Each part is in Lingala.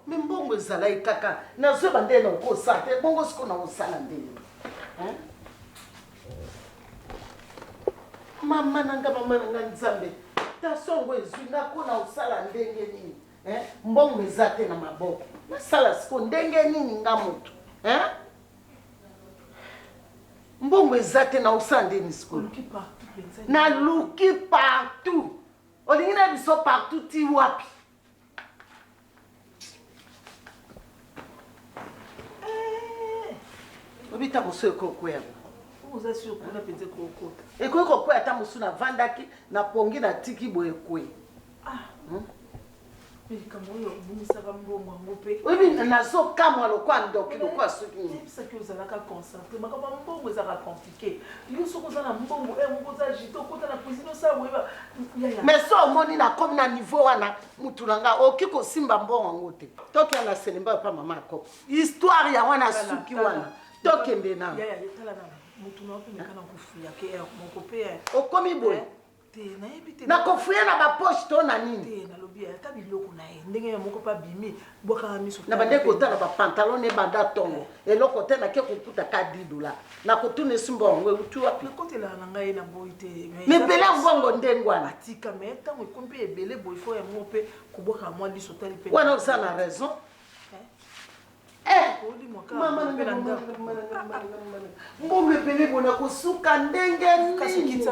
Me mbongo ezalaki kaka nazoyeba ndenge nakosala te bongo sikoyo nakosala ndenge mama na nga mama na nga nzambe taso yango ezwi nga ko na kosala ndenge nini mbongo eza te na maboko nasala sikoyo ndenge nini nga motu mbongo eza te na osala ndeni sikoyo naluki partout olingi na biso partout ti wapi eh. obi ntango mosusu ekoki kokwea ekoki kokwea ata mosusu navandaki na pongi natiki boye ekwei ah. hmm? likambo oyo obungisaka mbongo yango mpe oyebi nazokamwa lokwa ndoki lokwa soki nini ozalaka concentre makambo ya mbongo ezalaka compliqué yo soki oza na mbongo heure moko oza agite okota na cuisine osala boyeba mais so omoni nakomi na niveau wana mutu na nga okoki kosimba mbongo yango te tokenda na selemba epa mama akoko histoire ya wana suki wana tokende na okomi boye Te nayebi te. Nakofuye na ba poche to na nini? Te nalobi ata biloko na ye ndenge ya moko pa bimi bwakaka miso. Na bande kotala ba pantalon ne banda tongo eloko te nake kokuta ka 10 dollars nakotuna esi mbongo euti wapi? Nakotelaka na ngai na boyi te. Mais ebele ya mbongo ndenge wana. Atika mais ntango ekomi mpe ebele boye fo yango mpe kobwaka mwa liso tali mpe. Wana oza na raison. Eh, mbongo ebele bona kosuka ndenge nini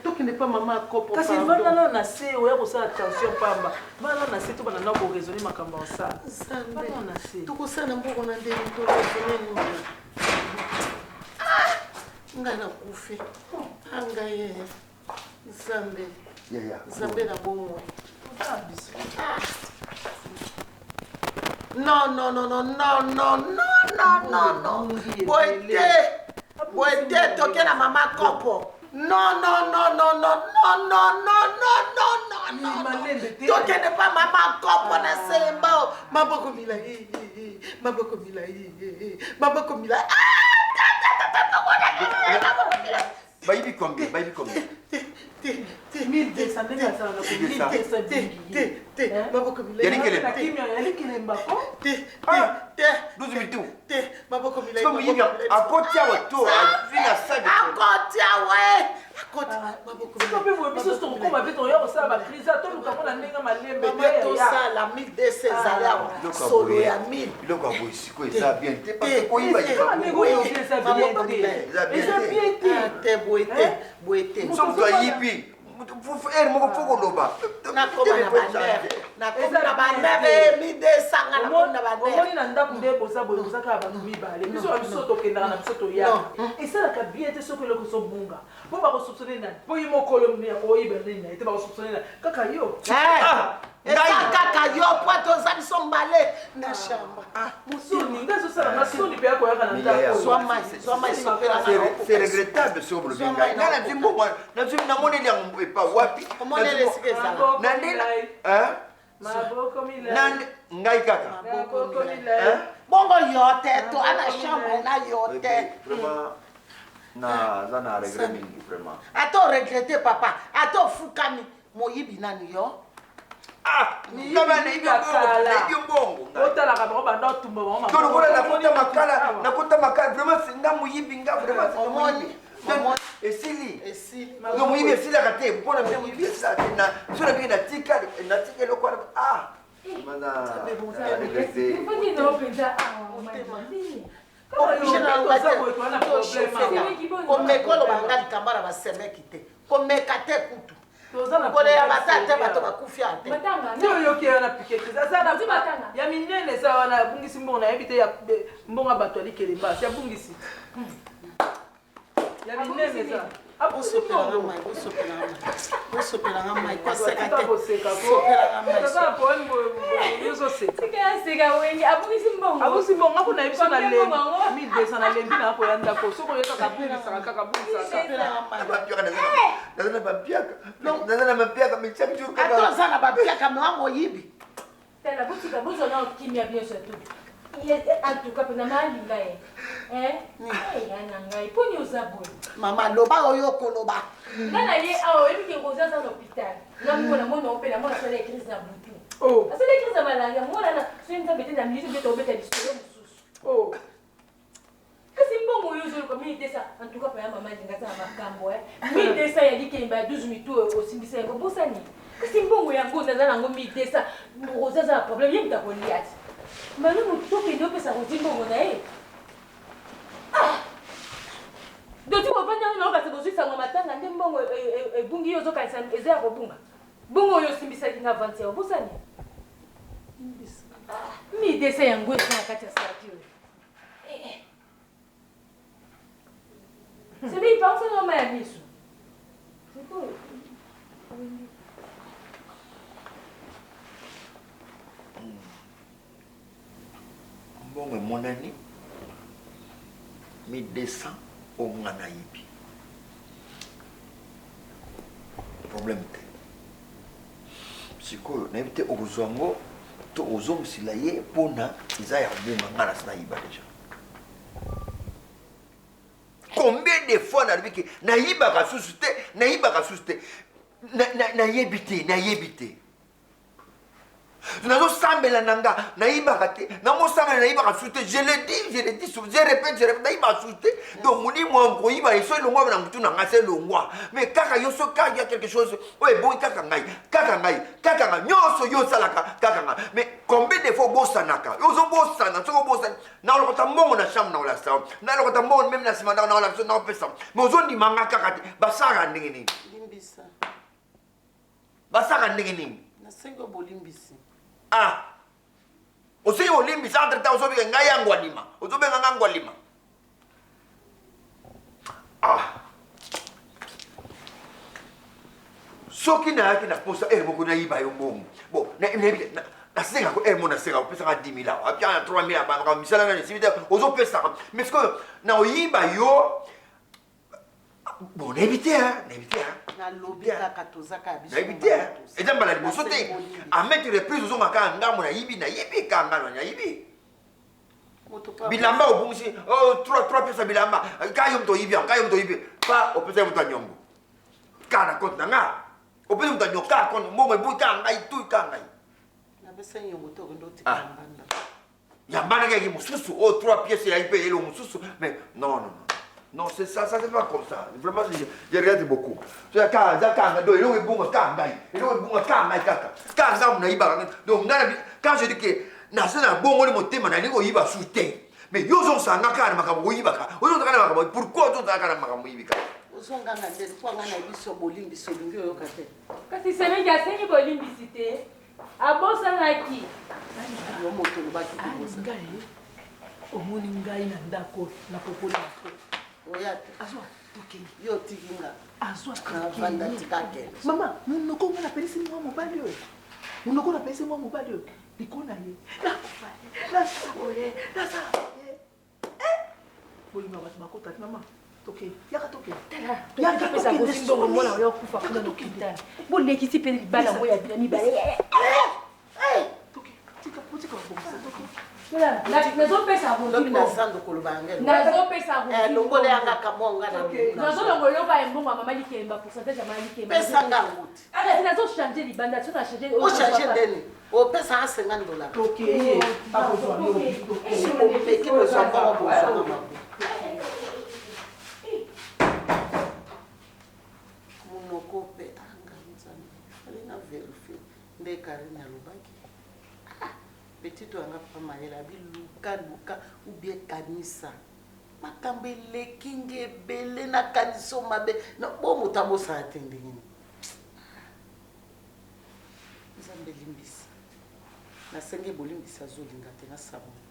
tokende pa mama kopo kasi vanda nano na se oya kosala tension pamba vanda nano na se tobanda na koraisonne makambo ya osala vanda na se tokosala mbongo na ndenge toraisonne nini ah! ngai nakufi angai ah, Nzambe. Nzambe na bomoi. Non, non, non, non, non, non, non, non, non, non. Boye te. Boye te, toke na mama kopo. Non, non, non, non, non, non, non, non, non, non, non, non. Tokende pa mama kopo na selembao. Maboko milai, maboko milai, maboko milai. Ah, ta, ta, ta, ta, ta, maboko milai. Bayibi combien? Bayibi combien? 1200 ndenge azala na 1200 te te te maboko milai. Yali kelemba. Yali kelemba ko? Te te te 12 mitu. Te maboko milai. Soki moyibi akoti awa to azwi na sac. Akoti awa eh. Akoti maboko milai. Mpe boye biso tokokoma mpe tokoya kosala ba crise toluka mpo na ndenge malembe te. Tosala 1200 ezali awa. Solo ya 1000. Biloko ya boye sikoyo eza bien te parce que koyiba eza bien te te boye te boye te so moto ayibi ere moko fo koloba nakoma na banere nakomi na banere midesanga nakomi na banere omoni na ndako nde boza boye boza kaka bato mibale biso na biso tokendaka na biso toyaka esalaka bien te soki eloko ezobunga Po bako soupçonner nani? Po ye mokolo ya koyiba nini na ye te bako soupçonner nani? Kaka yo. Ah, eza kaka yo po ete oza biso mbale na chambre. Ah, soni nga ezosala nga soni mpe akoyaka na ndako. Zwa mai, zwa mai sopela nga. C'est regrettable soki bolobi ngai. Ngai nazwi mbongo, nazwi namoneli yango epa wapi? Omoneli esika ezala. Na nde hein? Maboko milai. Ngai kaka. Maboko milai. Bongo yo te to ana chambre na yo te. Vraiment naza na regret mingi vraiment. Ata o regrette papa, ata ofukami moyibi nani yo? Ah, mbongo otalaka bango banda otumba bango to lokola nakota makala nakota makala vraiment nga moyibi nga vraiment omoni esili donc moyibi esilaka te mpona bino moyibi esilaka te na biso na bino natika natika eloko wana ah komeka oloba nga likambo na basemeki te komeka te kutu kolela bata te bato bakufi a te nde oyoki wana pike te aza na ya minene eza wana abungisi mbongo nayebi te mbongo ya bato ya likelemba asi abungisi ya minene eza bosopelanga mai koseka te abungisi mbongo ako na biso na lembi 1200 na lembi na akoya ndako soki oye kaka abungisaka kaka abungisaka naza na bapiaka naza na bapiaka mais chaque jour kaka ata oza na bapiaka mais wa moyibi Tala botika bozwa nao kimia bien surtout en tout cas pena malinga ye eh ya na ngai poni oza boye mama loba oyo okoloba nga na ye awa oyebi ke rosa aza na hôpital nga moko na mona opela mona asala crise na butu. Oh. Asali crise ya malaria mwana na soki nzambe te na minute nde tobeta lisolo mosusu. Oh. Kasi mbongo oyo ozoluka 1200 en tout cas paya mama alinga aza na makambo eh. 1200 ya likemba ya 12 mitu oyo osimbisa yango bosani. Kasi mbongo yango naza nango 1200 Rosa aza na problème ye moto akolia te. Malamu tokende opesa Rosi mbongo na ye. Ah! Doti bovandi yango naokasa bozwi sango matanga nde mbongo ebungi yo ozokanisa eza ya kobunga. Bongo oyo osimbisaki nga avance obosani? 1200 yango eza na kati ya saki oyo. Eh, eh. Semi pangusa na mai ya miso. Sikoyo. Mbongo emonani 1200 oyo nga nayibi. Problème te. Sikoyo nayebi te okozwa yango to ozongisela ye mpona eza ya kobunga nga nasi nayiba deja. Combien de fois nalobi ke nayibaka susu te, nayibaka susu te. Nayebi te, nayebi te. Nazosambela na nga nayibaka te, namosambela nayibaka susu te. Je le dis, je le dis souvent, je répète, je répète, nayibaka susu te. Donc molimo ya koyiba eso elongwa na mutu na nga se elongwa. Mais kaka yo soki kaka ya quelque chose oyo ebongi kaka ngai, kaka ngai, kaka ngai, nyonso yo osalaka kaka ngai. Mais combien de fois obosanaka? Yo ozobosana, soki obosani, nakolokota mbongo na chambre nakolakisa yo, nakolokota mbongo meme na nsima ndako nakolakisa yo, nakopesa. Mais ozondima nga kaka te, basalaka ndenge nini? Limbisa. Basaka ndenge nini? Nasengi yo bolimbisi. Ah! Osengi bolimbisi entre temps ozobika ngai ya ngwalima. Ozobenga ngai ngwalima. Ah! Soki nayaki na posa heure moko nayiba yo mbongo. Bon, nasengaka heure moko nasengaka opesaka 10 000 awa, apia na 3 000 abandaka misala nani esili te ozopesaka. Mais sikoyo na oyiba yo Bon, nayebi te, nayebi te. Nalobi kaka toza kaka biso. Nayebi te. Eza mbala liboso te. À maintes reprises ozonga kaka ngambo nayibi, nayibi kaka ngano nayibi. Bilamba obungisi, oh, trois, trois pièces ya bilamba. Kaka yo moto oyibi yango, kaka yo moto oyibi. Pa opesa ye moto ya nyongo. Kaka na compte na nga. Opesi moto ya nyongo kaka compte, mbongo ebungi kaka ngai, tout kaka ngai. Napesa nyongo te okende otika mbanda. Ya mbanda kaka mosusu, oh, trois pièces ya ipe elo mosusu, mais non, non, non. Non, c'est ça, ça c'est pas comme ça. Vraiment, je regrette beaucoup. Tu as ka, za ka nga do, eloko ebunga ka ngai. Eloko ebunga ka ngai kaka. Ka nga muna yiba nga. Donc nga na quand je dis que na se na bongo ni motema na lingo yiba sous te. Mais yo zo sanga ka na makambo koyiba ka. Ozo sanga na makambo pourquoi ozo sanga na makambo yibi ka? Ozonga nga nde mpo nga na biso bolimbisi olingi oyoka te. Kasi Semeki asengi bolimbisi te. Abosanaki. Yo moto olobaki kobosa. Ngai omoni ngai na ndako na popola na Oya te. Azwa tokei. Yo otiki nga. Azwa Navanda tika kende. Mama, monoko nga napelisi mwa mobali oyo. Monoko napelisi mwa mobali oyo. Liko na ye. Nakufa ye. Nasala boye. Nasala boye. Eh! Bolingo ya bato bakota te mama. Tokei. Yaka tokei. Yaka tokende mbongo mwana oyo akufa kuna na hôpital. Bolekisi mpe libala yango ya bino mibale. Tokei. Tika, tika kobongisa tokei. Nazopesa Lobi na zando koloba yango. Nazopesa Longola yanga kamwa nga na. Nazolongola eloko ya mbongo ya mama Likemba, pourcentage ya mama Likemba. Pesa nga yango te. Kasi nazo changer libanda, soki na changer. O changer ndeni? Opesa nga $50. Tokei. Akozwa lobi. Tokei. Omeki kozwa mbongo bozwa na mabe. Monoko mpe anga Nzambe. Fallait na vérifier nde Karine alobaki. Ah, petit oyo anga papa mayele abi luka luka ou bien kanisa. Makambo eleki nge ebele nakanisa oyo mabe. Bo moto abosana te ndenge nini. Nzambe limbisa. Nasengi bolimbisi azolinga te nasabona.